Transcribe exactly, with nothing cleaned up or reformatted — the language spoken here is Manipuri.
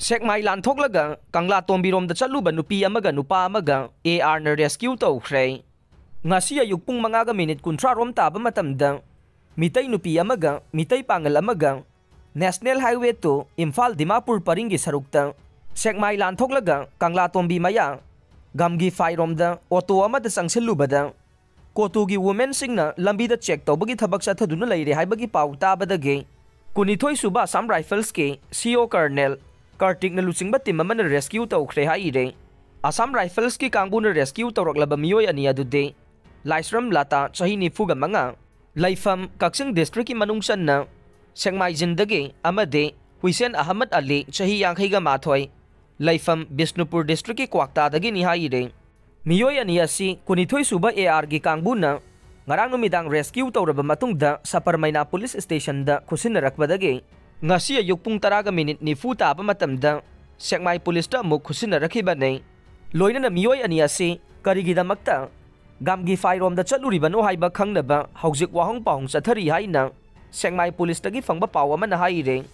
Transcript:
ꯁꯦꯛꯃꯥꯏ ꯂꯥꯟꯊꯣꯛꯂꯒ ꯀꯪꯂꯥꯇꯣꯝꯕꯤꯔꯣꯝꯗ ꯆꯠꯂꯨꯕ ꯅꯨꯄꯤ ꯑꯃꯒ ꯅꯨꯄꯥ ꯑꯃꯒ ꯑꯦ ꯑꯥꯔꯅ ꯔꯦꯁꯀ꯭ꯌꯨ ꯇꯧꯈ꯭ꯔꯦ꯫ ꯉꯁꯤ ꯑꯌꯨꯛ ꯄꯨꯡ ꯃꯉꯥꯒ ꯃꯤꯅꯤꯠ ꯀꯨꯟꯊ꯭ꯔꯥ ꯔꯣꯝ ꯇꯥꯕ ꯃꯇꯝꯗ ꯃꯤꯇꯩ ꯅꯨꯄꯤ ꯑꯃꯒ ꯃꯤꯇꯩ ꯄꯥꯡꯒꯜ ꯑꯃꯒ national highway two Imphal Dimapur ꯄꯔꯤꯡꯒꯤ ꯁꯔꯨꯛꯇ ꯁꯦꯛꯃꯥꯏ ꯂꯥꯟꯊꯣꯛꯂꯒ ꯀꯪꯂꯥꯇꯣꯝꯕꯤ ꯃꯌꯥ ꯒꯝꯒꯤ ꯐꯥꯏꯔꯣꯝꯗ ꯑꯣꯇꯣ ꯑꯃꯗ ꯆꯪꯁꯤꯜꯂꯨꯕꯗ ꯀꯣꯇꯨꯒꯤ ꯋꯨꯃꯦꯟꯁꯤꯡꯅ ꯂꯝꯕꯤꯗ ꯆꯦꯛ ꯇꯧꯕꯒꯤ ꯊꯕꯛ ꯆꯠꯊꯗꯨꯅ ꯂꯩꯔꯦ ꯍꯥꯏꯕꯒꯤ ꯄꯥꯎ ꯇꯥꯕꯗꯒꯤ ꯀꯨꯟꯅꯤꯊꯣꯏ ꯁꯨꯕ ꯑꯁꯥꯝ ꯔꯥꯏꯐꯜꯁꯀꯤ ꯁꯤ ꯑꯣ ꯀꯔꯅꯦꯜ ꯀꯥꯔꯇꯤꯛꯅ ꯂꯨꯆꯤꯡꯕ ꯇꯤꯝ ꯑꯃꯅ ꯔꯦꯁꯀ꯭ꯌꯨ ꯇꯧꯈ꯭ꯔꯦ ꯍꯥꯏꯔꯦ꯫ ꯑꯁꯥꯝ ꯔꯥꯏꯐꯜꯁꯀꯤ ꯀꯥꯡꯕꯨꯅ ꯔꯦꯁꯀ꯭ꯌꯨ ꯇꯧꯔꯛꯂꯕ ꯃꯤꯑꯣꯏ ꯑꯅꯤ ꯑꯗꯨꯗꯤ ꯂꯥꯏꯁ꯭ꯔꯝ ꯂꯥꯇꯥ, ꯆꯍꯤ ꯅꯤꯐꯨꯒ ꯃꯉꯥ, ꯂꯩꯐꯝ ꯀꯛꯆꯤꯡ ꯗꯤꯁꯇ꯭ꯔꯤꯛꯀꯤ ꯃꯅꯨꯡ ꯆꯟꯅ ꯁꯦꯛꯃꯥꯏꯖꯤꯟꯗꯒꯤ, ꯑꯃꯗꯤ ꯍꯨꯏꯁꯦꯟ ꯑꯍꯃꯗ ꯑꯂꯤ, ꯆꯍꯤ ꯌꯥꯡꯈꯩꯒ ꯃꯥꯊꯣꯏ, ꯂꯩꯐꯝ ꯕꯤꯁꯅꯨꯄꯨꯔ ꯗꯤꯁꯇ꯭ꯔꯤꯛꯀꯤ ꯀ꯭ꯋꯥꯛꯇꯥꯗꯒꯤꯅꯤ ꯍꯥꯏꯔꯦ꯫ ꯃꯤꯑꯣꯏ ꯑꯅꯤ ꯑꯁꯤ ꯀꯨꯟꯅꯤꯊꯣꯏ ꯁꯨꯕ ꯑꯦ ꯑꯥꯔꯒꯤ ꯀꯥꯡꯕꯨꯅ ꯉꯔꯥꯡ ꯅꯨꯃꯤꯗꯥꯡ ꯔꯦꯁꯀ꯭ꯌꯨ ꯇꯧꯔꯕ ꯃꯇꯨꯡꯗ ꯁꯄꯔꯃꯩꯅꯥ ꯄꯨꯂꯤꯁ ꯁ꯭ꯇꯦꯁꯟꯗ ꯈꯨꯠꯁꯤꯟꯅꯔꯛꯄꯗꯒꯤ ꯉꯁꯤ ꯑꯌꯨꯛ ꯄꯨꯡ ꯇꯔꯥꯒ ꯃꯤꯅꯤꯠ ꯅꯤꯐꯨ ꯇꯥꯕ ꯃꯇꯝꯗ ꯁꯦꯛꯃꯥꯏ ꯄꯨꯂꯤꯁꯇ ꯑꯃꯨꯛ ꯈꯨꯠꯁꯤꯟꯅꯔꯛꯈꯤꯕꯅꯤ꯫ ꯂꯣꯏꯅꯅ ꯃꯤꯑꯣꯏ ꯑꯅꯤ ꯑꯁꯤ ꯀꯔꯤꯒꯤꯗꯃꯛꯇ ꯒꯥꯝꯒꯤ ꯐꯥꯏꯔꯣꯝꯗ ꯆꯠꯂꯨꯔꯤꯕꯅꯣ ꯍꯥꯏꯕ ꯈꯪꯅꯕ ꯍꯧꯖꯤꯛ ꯋꯥꯍꯪ ꯄꯥꯎꯍꯪ ꯆꯠꯊꯔꯤ ꯍꯥꯏꯅ ꯁꯦꯛꯃꯥꯏ ꯄꯨꯂꯤꯁꯇꯒꯤ ꯐꯪꯕ ꯄꯥꯎ ꯑꯃꯅ ꯍꯥꯏꯔꯦ꯫